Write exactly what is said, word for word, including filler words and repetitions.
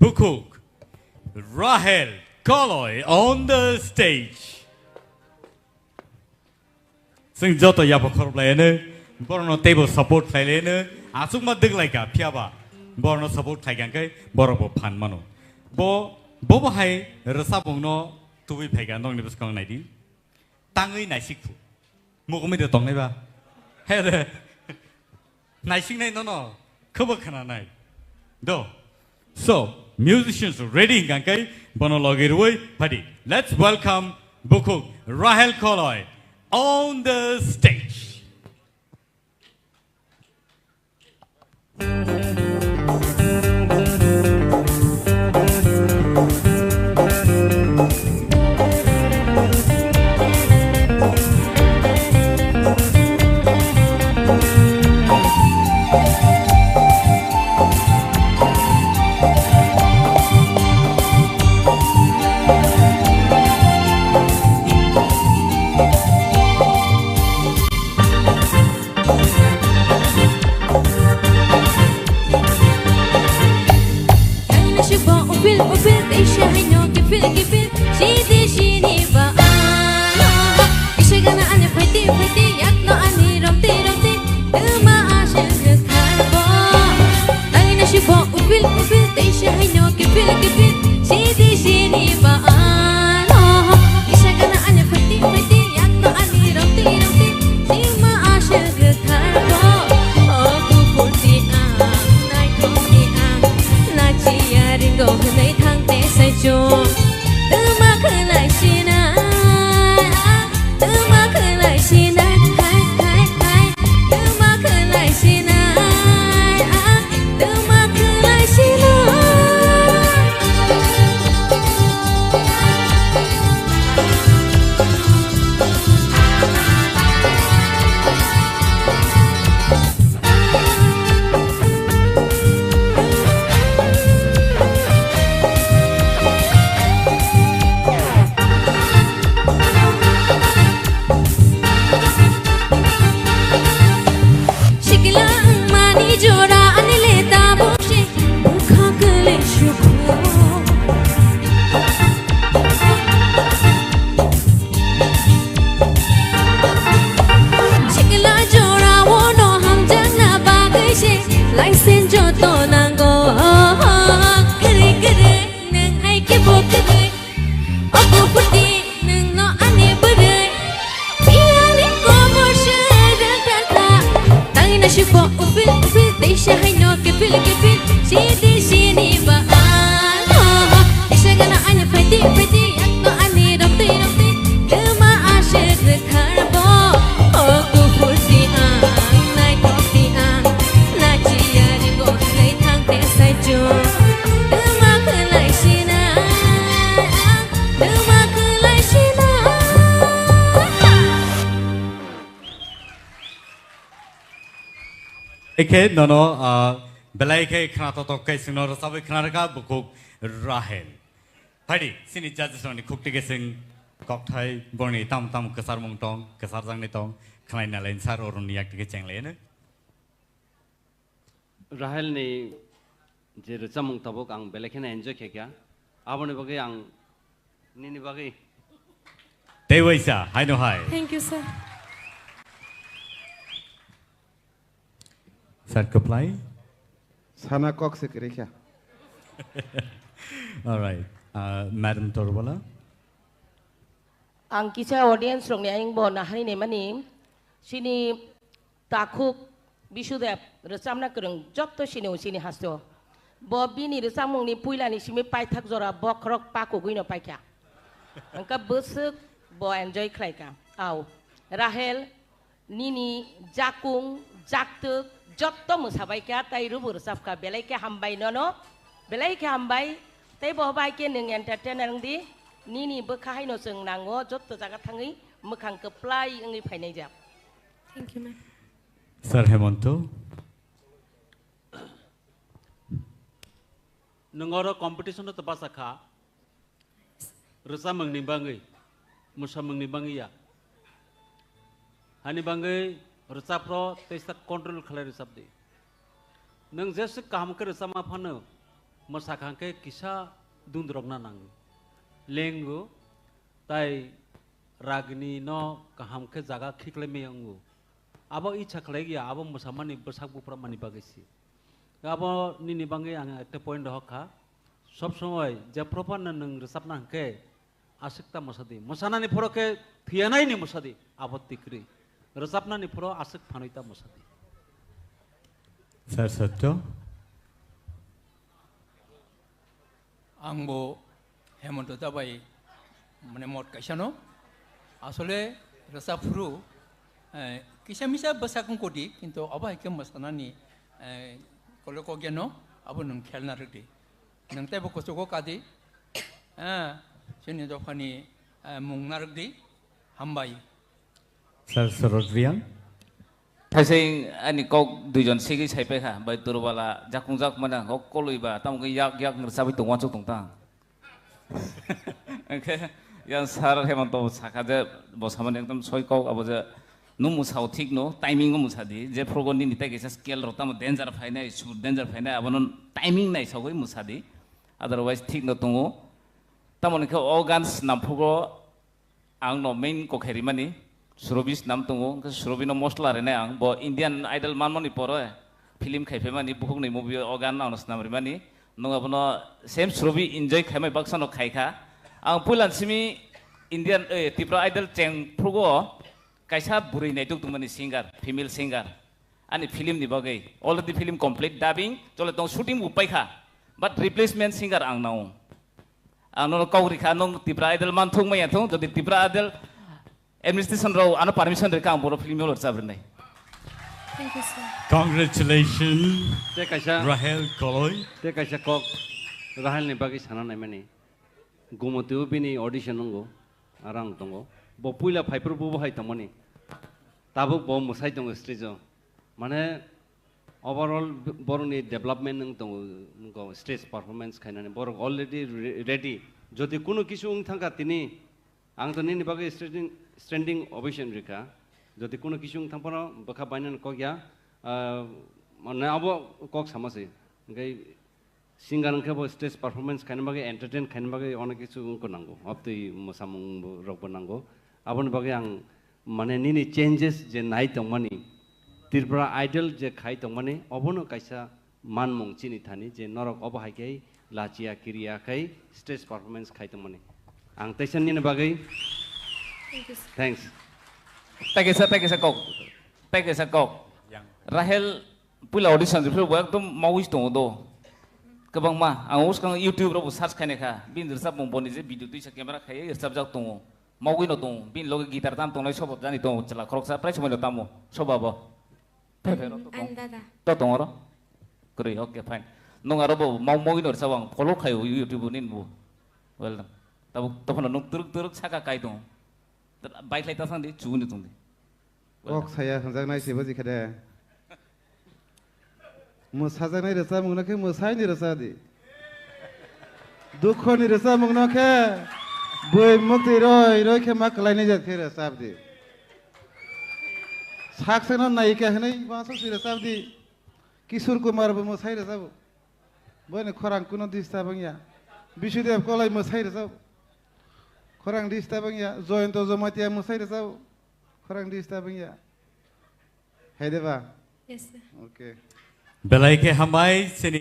Bukhuk, Rahel Koloi on the stage. Chwng joto yapha khoroplaiano, borokno teibo support khlailaiano, achukma dwglaikha, phiyaba borokno support khlaikha hwnkhe borokbo phan mano. Bo, bobo hai rwchapmungno tubui phaikha, nokni bwskango naidi. Tangwi naisik phu. Mugumi de tongnai ba. He de. Naisik nai nono. Khabo khana nai. Do. So, musicians ready hingkang kai bono logi ruwi phadi. Let's welcome Bukhuk Rahel Koloi on the stage. Upil, upil, teisa haino kifil, kifil, sidi, sini ba ano. Kisa gana ani phaiti, phaiti, yakno ani romti, romti, tuma aseng kharbo. Taina sibo upil, upil, teisa haino kifil, kifil, sidi, sini ba ano. Kisa gana ani phaiti, phaiti, yakno ani romti, romti, tuma aseng kharbo. O kupurti ang, naithokni ang, nachiya ringo hwnwi thangte saichung. Tuma khwlai sinai, tuma khwlai sinai, hai, hai, hai. Tuma khwlai sinai, tuma khwlai sinai. Sikla wngmani jora ani le tabuk se bwkha kwlwi sukhu. Sikla jorao no hamjakna bagwi se license joto nango. Kwrwi kwrwi nwng hai khe bo kwrwi. O kupurti nwngno ani bwrwi. Biyani komor se rwngthar kha. Tangwi naisik bo upil upil teisa haino kifil kifil. Sidi sini ba ano. Kisa gana ani phaiti phaiti yakno ani romtwi romtwi. Tuma aswk rwngthar bo. O kupurti ang naithokti ang. Nachiya ringo hwnwi thangte saichung. Tuma khwlai sinai ang. Ekhe nono, ah, belai khe khna totok khe chwngno rwchabwi khna rwkha bukhuk Rahel. Phaidi, chini judges rokni khukti khe chwng kokthai borni tam tam kwcharmung tong, kwcharjaknai tong, khlai nalai sar oroni yak tike chenglaino. Rahel ni je rwchapmung tabuk ang belai kheno enjoy khe kha. Aboni bagwi ang nini bagwi. Tei waisa, haino hai. Thank you, sir. Sir, kwplai. Sana kok se kwrwi kha. All right. Uh, Madam Torbala. Ang kisa audience rokni ayang bo nahari nemani sini Takhuk Bisudev rwchapna kwrwng jotto sini usini hasto. Bo bini rwchapmungni puilani simi paithak jora bokhorok pakugwino paikha. Wngkha bwswk bo enjoy khlaikha. Au, Rahel, nini jakung, jaktwk jotto mwsabaikha tai rwbo rwchapkha. Belai khe hambai nono, belai khe hambai. Tei bo bai khe nwng entertainer wngdi. Nini bwkha haino chwng nango, jotto jaga thangwi mwkhang kwplai wngwi phainaijak. Thank you, ma'am. Sir Hemonto. Nwng oro competition-o to basa kha. Rwchapmungni bagwi, mwsamungni bagwi ya. Hani bagwi rwchapro teisa control khlai rwchapdi. Nwng jeswk kaham khe rwchapma phano, Mwsakha khe kisa dundrokna nango. Lengo, tai ragni no kaham khe jaga khiklai maya wngo. Abo icha khlai ya, abo mwsamani bwsak buphra mani bagwi si. Abo nini bagwi ang ekta point rohor kha. Sob somoi je proper no nwng rwchapna hwnkhe, aswk ta mwsadi. Mwsanani phoro khe thwiyanaini mwsadi, abo tikri. Rwchapnani phoro aswk phanwi ta mwsadi. Sir Satya. Ang bo Hemanta da bai mane mot kaisa no. Asole rwchap phuru, eh, kisa misa bwsak wng kodi, kintu abo hai khe mwsanani, eh, kole kokya no abo nwng khelna rwdi. Nwng teibo kuchugo kadi. Ah, chini dophani, ah, mung narwkdi. Hambai. Sir Sorot Riang. Thaising ani kok duijon sigwi saipai kha, bai Durbala jakung jak mane hok kolwi ba, tamo khe yak yak ngrwchabwi tong uansuk tong tang. Hwnkhe yang Sir Hemanto sakha je bo samani ekdom soi kok abo je nung mwsao thik no, timing o mwsadi, je phrugo nini tei kaisa scale rok tamo danger phainai, sur danger phainai, abono timing naisogwi mwsadi. Otherwise thik no tongo. Tamoni khe o gan snamphrugo ang no main kokhe rimani, Surobi snam tongo, hwnkhe Surobi no mosla rinai ang. Bo Indian Idol manmani pore film khai phaimani, bukhukni movie o gan ang no snam rimani. Nung abono same Surobi enjoy khaimai baksa no khai kha. Ang puilan simi Indian, eh, Tripura Idol chengphrugo kaisa bwrwi naituk tongmani singer, female singer. Ani film ni bagwi already film complete, dubbing chole tong, shooting bo paikha, but replacement singer ang nao. Ang nono kok rikha, nung Tripura Idol man thung maya thung, jodi Tripura Idol administration rao ano permission rikha, ang boro film rwchap rinai. Thank you, sir. Congratulations, Te kaisa, Rahel Koloi. Te kaisa kok Rahel ni bagwi sana naimani. Gumotio bini audition nungo, arang tongo. Bo puila phaiphuru bo hai tongmani. Tabuk bo mwsai tongo stage o. Mane overall borokni development wng tongo, wngkho stage performance khainani. Borok already re-, ready. Jodi kuno kisu wng thangkha tini, ang to nini bagwi standing, standing ovation rikha. Jodi kuno kisu wng thangphano bwkha bainani kok ya, ah, mane abo kok sama se. Hwnkhe singer wngkhe bo stage performance khaina bagwi, entertain khaina bagwi onek kisu wngkho nango. Obtwi mwsamung bo, rokbo nango. Aboni bagwi ang mane nini changes je nai tongmani, Tripura Idol je khai tongmani, obono kaisa manmung chini thani je norok obo hai khe lachia kiriya khai stage performance khai tongmani. Ang teisa nini bagwi Thank you, sir. Thanks. Thank you, sir. Thank you, sir. Kok. Thank you, sir. Kok. Yang. Rahel puila audition riphaio bo ekdom mawi tongo do. Kwbangma ang uskang YouTube robo search khainai kha. Bini rwchapmung boni je video twisa camera khaiwi rwchapjak tongo. Mawi no tongo. Bini loge guitar tam tongnai sobo jani tongo chwla khoroksa prai somoi no tamo soba bo. Phai phai ro to tong. Ang dada. To tong oro. Kwrwi, okay, fine. Nwng aro bo mau mawi no rwchap ang follow khaio YouTube nini bo. Well done. Tabuk tophano nwng twrwk twrwk saka kai tongo. Bike lai ta sang di, chuguni tong di. Kok saya hwnjaknai se bo jikha de. Mwsajaknai rwchapmung no khe mwsai ni rwchap di. Dukho ni rwchapmung no khe bui muktwi roi roi khe ma kwlai nai jat khe rwchap di. Saksa no nayika hwnwi uansuk se rwchap di. Kishore Kumar bo mwsai rwchabo. Boini khorang kuno disturb wngya. Bisudev Koloi mwsai rwchabo. Khorang disturb wngya. Joyonto Jamatia mwsai rwchabo. Khorang disturb wngya. Hai de ba? Yes, sir. Okay. Belai khe hambai, chini